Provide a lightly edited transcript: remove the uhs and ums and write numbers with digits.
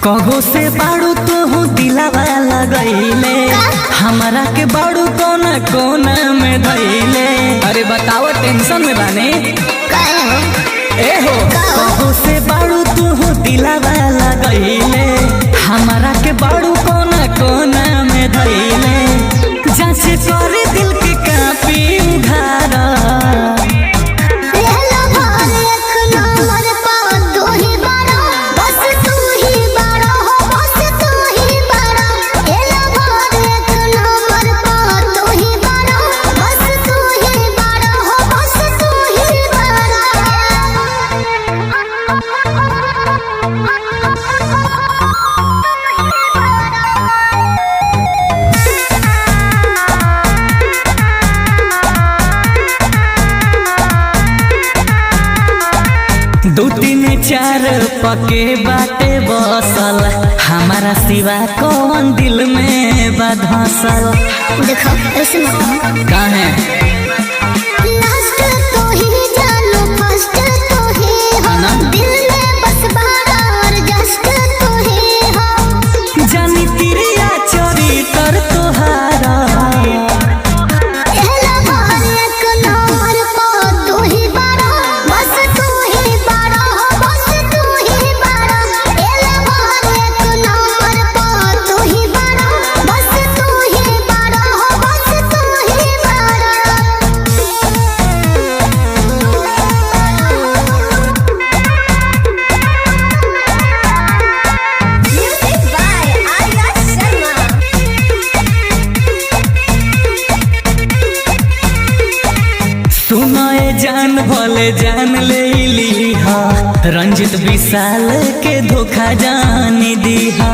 कगो से बाड़ू तू दिलावा लगैले, हमारा के बाड़ू कोना कोना में धैले। अरे बताओ टेंशन में बाने। काहे हो? ए हो, कगो से बाड़ू तू दिलावा लगैले, हमारा के बाड़ू कोना कोना में धैले। जांच कर दिल के कापी उघारा। रहलो भार एक नंबर पा तू ही बाड़ा, बस तू ही बाड़ा हो, बस तू ही बाड़ा। रहलो भार एक नंबर पा तू ही बाड़ा, बस तू ही बाड़ा हो, बस तू ही बाड़ा। दू तीन चार पके बाटे बसल, हमारा सिवा कौन दिल में बधसल। देखो ऐसे मत कहो। काहे? लास्ट तो ही जानो, फर्स्ट तो ही हो, ना। दिल में बस बारा और जस्ट तो ही हो। जानी तिरिया चोरी कर तोहारा। पहला बार एक नंबर पा तू ही बारा, बस तू ही बारा हो, बस तू ही बारा। पहला बार एक नंबर पा तू ही बारा, बस तू ही बारा हो, बस तू ही बारा। Music by Arya Sharma. सुनाए जान भले जान ले लीहा, रंजित विशाल के धोखा जान दीहा।